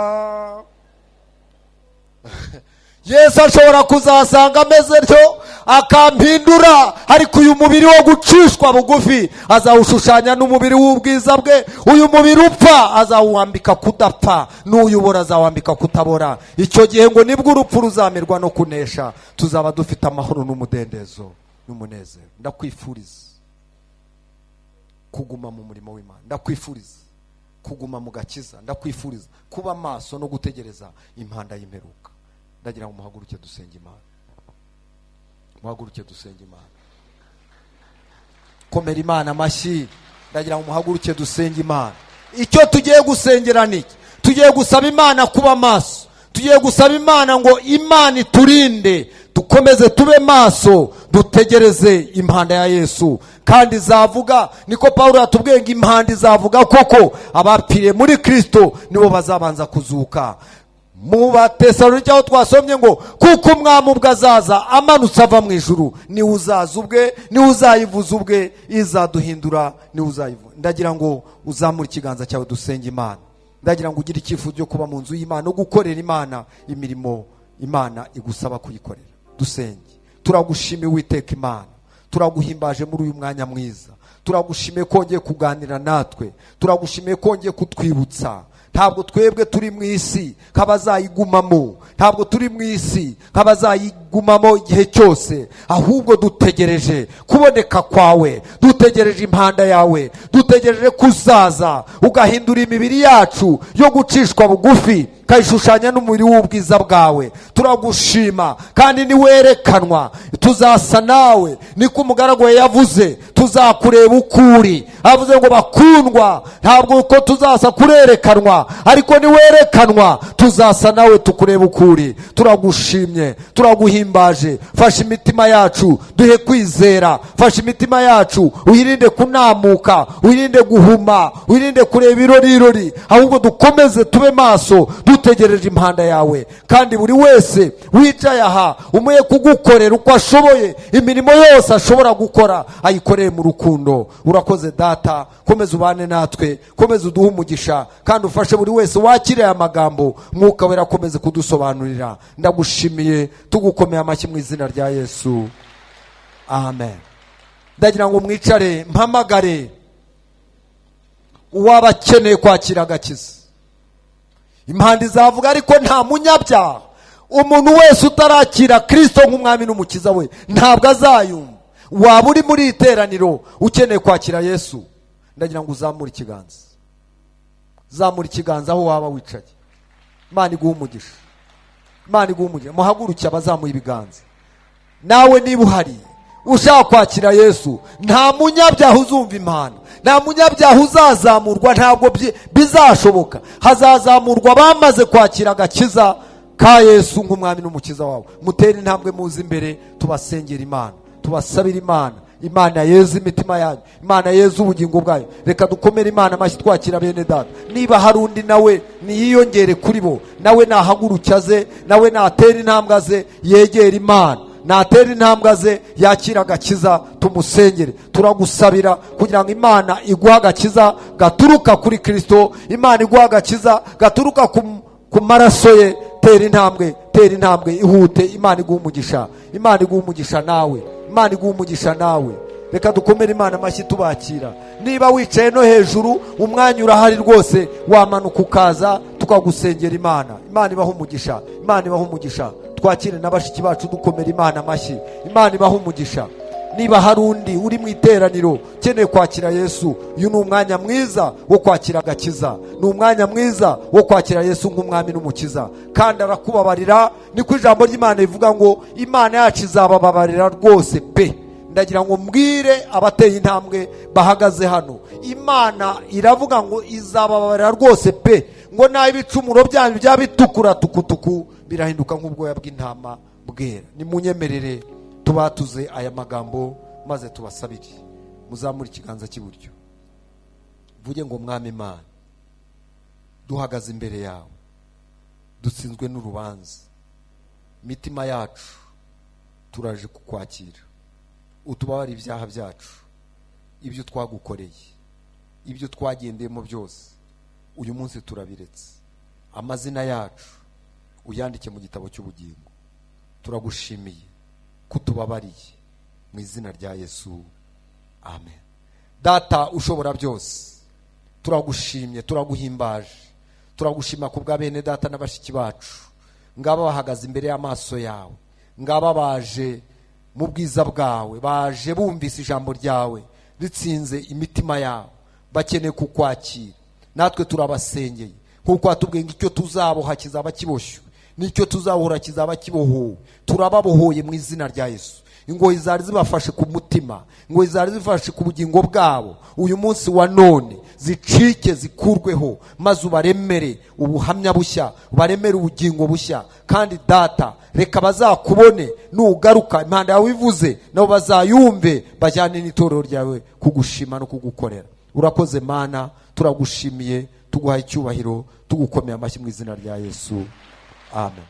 Yesu ashobora kuzasanga ameze atyo akampindura, ariko uyu mubiri wo gucishwa bugufi azawushushanya n'umubiri w'ubwiza bwe. Uyu mubiri upfa azawambika kudapfa, n'uyubora azawambika kutabora. Icyo gihe ngo nibwo urupfu ruzamirwa no kunesha, tuzaba dufite amahoro n'umudendezo n'umunezero. Ndakwifuriza kuguma mu murimo w'Imana, ndakwifuriza kuguma mu gakiza, ndakwifuriza kuba maso no gutegereza impanda y'imperuka. Ndagira ngo muhaguruke dusenge Imana. Muhaguruke dusenge Imana. Komera Imana amashyi. Ndagira ngo muhaguruke dusenge Imana. Icyo tugiye gusengera ni iki? Tugiye gusaba Imana kuba maso. Tugiye gusaba Imana ngo Imana iturinde, dukomeze tube maso, dutegereze impanda ya Yesu. Kandi izavuga, niko Paulo yatubwiye ngo impanda izavuga koko, abapfiriye muri Kristo nibo bazabanza kuzuka. Mu Batesalonike aho twasomye ngo kuko umwami ubwe azaza amanutse ava mu ijuru, niwe uzaza ubwe, niwe uzayivuza ubwe, izaduhindura, niwe uzayivuza. Ndagira ngo uzamure ikiganza cyawe dusenge Imana. Ndagira ngo ugire icyifuzo cyo kuba mu nzu y'Imana no gukorera Imana imirimo Imana igusaba kuyikorera. Dusenge. Turagushimiye Uwiteka Imana, turaguhimbaje muri uyu mwanya mwiza. Turagushimiye ko wongeye kuganira natwe, turagushimiye ko wongeye kutwibutsa. Ntabwo twebwe turi mu isi nk'abazayigumamo, ntabwo turi mu isi nk'abazayigumamo igihe cyose, ahubwo dutegereje kuboneka kwawe, dutegereje impanda yawe, dutegereje kuzaza ugahindura imibiri yacu yo gucishwa bugufi, ukayishushanya n'umubiri w'ubwiza bwawe. Turagushima kandi niwerekanwa tuzasa nawe, niko umugaragu we yavuze, tuzakureba uko uri. Avuze ngo bakundwa, ntabwo uko tuzasa kurerekanwa, ariko niwerekanwa tuzasa nawe tukureba uko uri. Turagushimye, turaguhimbaje. Fasha imitima yacu, duhe kwizera. Fasha imitima yacu, uyirinde kunamuka, uyirinde guhuma, uyirinde kureba irori, ahubwo dukomeze tube maso, Dutegereje impanda yawe, kandi buri wese wicaye aha umuye kugukorera uko ashoboye, imirimo yose ashobora gukora ayikorere mu rukundo. Urakoze Data, komeza ubane natwe, komeza uduhe umugisha, kandi ufashe buri wese wakire aya magambo. Mwuka Wera akomeze kudusobanurira. Ndagushimiye, tugukomeye amashyi mu izina rya Yesu, amen. Ndagira ngo mwicare, mpamagare uwaba akeneye kwakira agakiza. Impanda izavuga, ariko nta munyabyaha. Umuntu wese utarakira Kristo nk'umwami n'umukiza we ntabwo azayumva. Waba uri muri iteraniro ukeneye kwakira Yesu, ndagira ngo uzamure ikiganza. Zamura ikiganza aho waba wicaye. Imana iguhe umugisha, Imana iguhe umugisha. Muhaguruke abazamuye ibiganza. Nawe niba uhari ushaka kwakira Yesu, nta munyabyaha uzumva impanda, nta munyabyaha uzazamurwa, ntabwo bizashoboka. Hazazamurwa bamaze kwakira agakiza ka Yesu nk'umwami n'umukiza wabo. Mutere intambwe muze imbere, tubasengera Imana, tubasabira Imana. Imana yeze imitima yanyu, Imana yeze ubugingo bwayo. Reka dukomere Imana amashyi twakira bene data. Niba hari undi nawe niyiyongere kuri bo, nawe nahaguruke aze, nawe natera intambwe aze yegere Imana, natera intambwe aze yakira agakiza, tumusengere. Turagusabira kugira ngo Imana iguhe agakiza gaturuka kuri Kristo, Imana iguhe agakiza gaturuka ku maraso ye. Tera intambwe, tera intambwe, ihute. Imana iguhe umugisha, Imana iguhe umugisha nawe, Imana iguhe umugisha nawe. Reka dukomere Imana amashyi tubakira. Niba wicaye no hejuru, umwanya urahari rwose, wamanuka ukaza tukagusengera Imana. Imana ibahe umugisha, Imana ibahe umugisha. Twakire na bashiki bacu dukomera Imana amashyi. Imana ibahe umugisha. Niba hari undi uri mu iteraniro ukeneye kwakira Yesu, uyu ni umwanya mwiza wo kwakira agakiza, ni umwanya mwiza wo kwakira Yesu nk'umwami n'umukiza, kandi arakubabarira. Niko ijambo ry'Imana rivuga ngo Imana yacu izabababarira rwose pe. Ndagira ngo mbwire abateye intambwe bahagaze hano, Imana iravuga ngo izabababarira rwose pe, ngo naho ibicumuro byanyu byaba bitukura tukutuku birahinduka nk'ubwoya bw'intama bwera. Nimunyemerere tubatuze aya magambo maze tubasabire. Muzamure ikiganza cy'iburyo, mvuge ngo Mwami Imana, duhagaze imbere yawe, dutsinzwe n'urubanza, imitima yacu turaje kukwakira. Utubabare ibyaha byacu, ibyo twagukoreye, ibyo twagendeyemo byose, uyu munsi turabiretse. Amazina yacu uyandike mu gitabo cy'ubugingo. Turagushimiye kutubabariye mu izina rya Yesu, amen. Data ushobora byose, turagushimye, turaguhimbaje, turagushima ku bwa bene data na bashiki bacu. Ngaba bahagaze imbere y'amaso yawe, ngaba baje mu bwiza bwawe, baje bumvise ijambo ryawe ritsinze imitima yabo, bakeneye kukwakira. Natwe turabasengeye nkuko watubwiye ngo icyo tuzaboha kizaba kiboshywe, nicyo tuzahura kizaba kibohowe. Turababohoye mu izina rya Yesu. Ingoyi zari zibafashe ku mutima, ingoyi zari zibafashe ku bugingo bwabo, uyu munsi wa none zicike, zikurweho, maze ubaremere ubuhamya bushya, ubaremere ubugingo bushya. Kandi Data, reka bazakubone nugaruka, impanda yawe ivuze nabo bazayumve, bajyane n'itorero ryawe kugushima no kugukorera. Urakoze Mana, turagushimiye, tuguhaye icyubahiro, tugukomeye amashyi mu izina rya Yesu, amen.